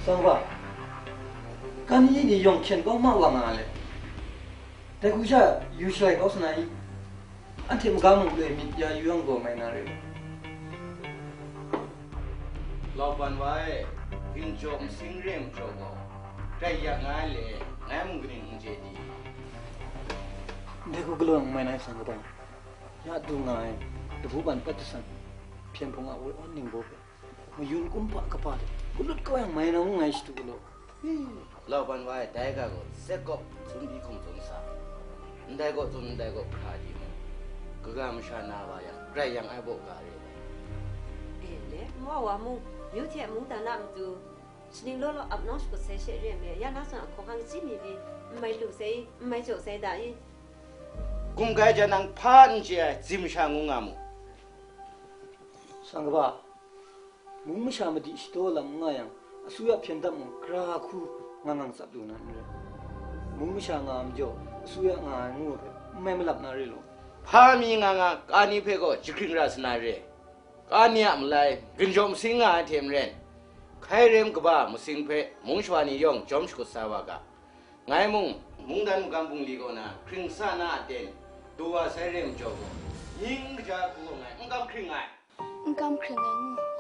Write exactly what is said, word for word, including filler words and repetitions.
Tsang hpa, kan yi ni yawng hkyen kau ma wa nga le. Dai hku sha yu shalai kau sa na i? Anhte maga mung loi myit ya yu yang gaw mai na re. Lauban wa e, ginjaw masing re majaw gaw, grai yak nga ai le, ngai mung kaning n chye di? Ndai hku galaw yang n mai na i, Tsang hpa. Ya du nga ai, labu ban pat jasan, hpyen hpung a woi awn ningbaw hpe, mayun kumhpa kaba de, galut kau yang mai na ngu ngai shadu galaw. Lauban wa e, dai ga gaw, sekawp tsun di hkum tsun sa, ndai gaw tsun, ndai gaw hkra di mung, kaga masha na wa yang, grai yang ai baw ga re ai. E le, nwa wa mung, yu hte mungdan a matu, shaning law law ap nawng shakut sai she re ai me, ya na zawn a hkawhkam chyi mi pyi, n mai lu sai, n mai jaw sai da i? Gumgai jan nang hpa n chye ai, zim sha ngu nga mu. Tsang hpa, mung masha madi shadaw lam n nga yang, asuya hpyen dap mung, gara hku ngang ngang tsap lu na n rai. Mung masha nga ai majaw, asuya nga ai ngu hpe, n mai malap na re law. Hpa mi nga nga, ka ni hpe gaw jahkring ra sa na re. Ka ni a malai, ginjaw masing nga ai hte maren, hkai rem kaba masing hpe mung shawa ni yawng jawm shakut sa wa ga. Ngai mung, mungdan magam bungli kaw na hkring sa na a ten, du wa sai re majaw gaw, ning kaja hku gaw ngai n kam hkring ai. N kam hkring ai ngu.